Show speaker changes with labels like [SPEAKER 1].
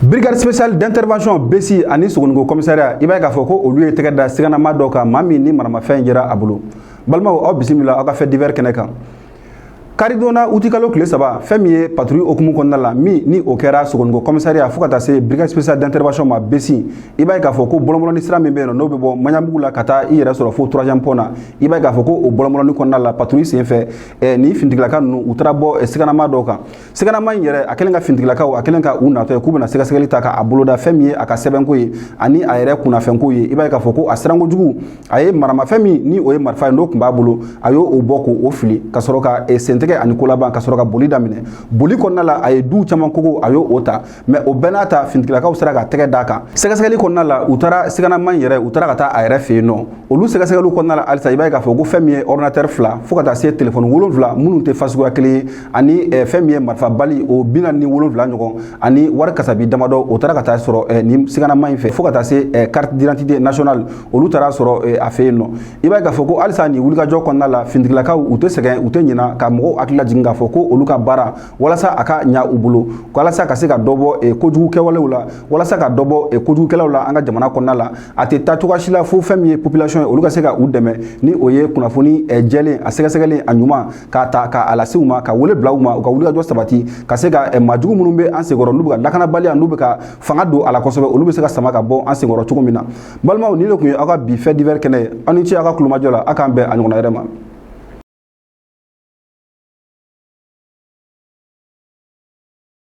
[SPEAKER 1] Brigade spéciale d'intervention BSI ani Sogoniko commissariat, i b'a ye k'a fɔ ko olu ye tɛgɛ da siganama dɔ kan, maa min ni maramafɛn yera a bolo. Balimaw, aw bisimila aw ka fait divers kɛnɛ kan. Karidonna utikalo tile 3, fɛn min ye patrouille hokumu kɔnɔna la, min ni o kɛra Sogoniko commissariat fo ka taa se brigade spéciale d'intervention ma BSI, i b'a ye k'a fɔ ko bɔlɔnbɔlɔni sira min bɛ yen nɔ, n'o bɛ bɔ Maɲanbugu la ka taa i yɛrɛ sɔrɔ fo troisième pont na, i b'a ye k'a fɔ ko o bɔlɔnbɔlɔni kɔnɔna la, patrouille senfɛ, nin finitigilaka ninnu, u taara bɔ siganama dɔw kan. Siganama in yɛrɛ, a kɛlen ka finitigilakaw, a kɛlen ka u natɔ ye k'u bɛna sɛgɛsɛgɛli ta k'a boloda fɛn min ye a ka sɛbɛnko ye ani a yɛrɛ kunnafɛnko ye, i b'a ye k'a fɔ ko a siranko jugu, a ye maramafɛn min ni o ye marifa ye, n'o tun b'a bolo, a y'o bɔ k'o fili ka sɔrɔ ka sentigɛ ani kolaban ka sɔrɔ ka boli daminɛ. Boli kɔnɔna la, a ye duw caman kogo, a y'o o ta. Mais o bɛɛ n'a ta, finitigilakaw sera ka tɛgɛ d'a kan. Sɛgɛsɛgɛli kɔnɔna la, u taara siganama in yɛrɛ, u taara ka taa a yɛrɛ fɛ yen nɔ. Olu sɛgɛsɛgɛliw kɔnɔna la halisa, i b'a ye k'a fɔ ko fɛn min ye ordinateur fila, fo ka taa se téléphone 7 minnu tɛ fasuguya kelen ye, ani fɛn min ye marifa bali o 47 ɲɔgɔn, ani wari kasabi damadɔ, o taara ka taa sɔrɔ nin siganama in fɛ, fo ka taa se carte d'identité nationale, olu taara sɔrɔ a fɛ yen nɔ. I b'a ye k'a fɔ ko halisa nin wulikajɔ kɔnɔna la, finitigilakaw, u tɛ sɛgɛn, u tɛ ɲina ka mɔgɔw hakili lajigin k'a fɔ ko olu ka baara, walasa a ka ɲa u bolo, walasa ka se ka dɔ bɔ kojugu kɛwalew la, walasa ka dɔ bɔ kojugukɛlaw la an ka jamana kɔnɔna la, a tɛ taa cogoya si la fo fɛn min ye population ye, olu ka se ka u dɛmɛ ni o ye kunnafoni jɛlen, a sɛgɛsɛgɛlen, a ɲuman, k'a ta k'a lase u ma, ka wele bila u ma, u ka wulikajɔ sabati ka se ka maajugu minnu bɛ an senkɔrɔ, n'u bɛ ka lakanabaliya, n'u bɛ ka fanga don a la kosɛbɛ, olu bɛ se ka sama ka bɔ an senkɔrɔ cogo min na. Balimaw, nin de tun ye aw ka bi fait divers kɛnɛ ye. Aw ni ce aw ka kulomajɔ la. Aw k'an bɛn a ɲɔgɔnna yɛrɛ ma.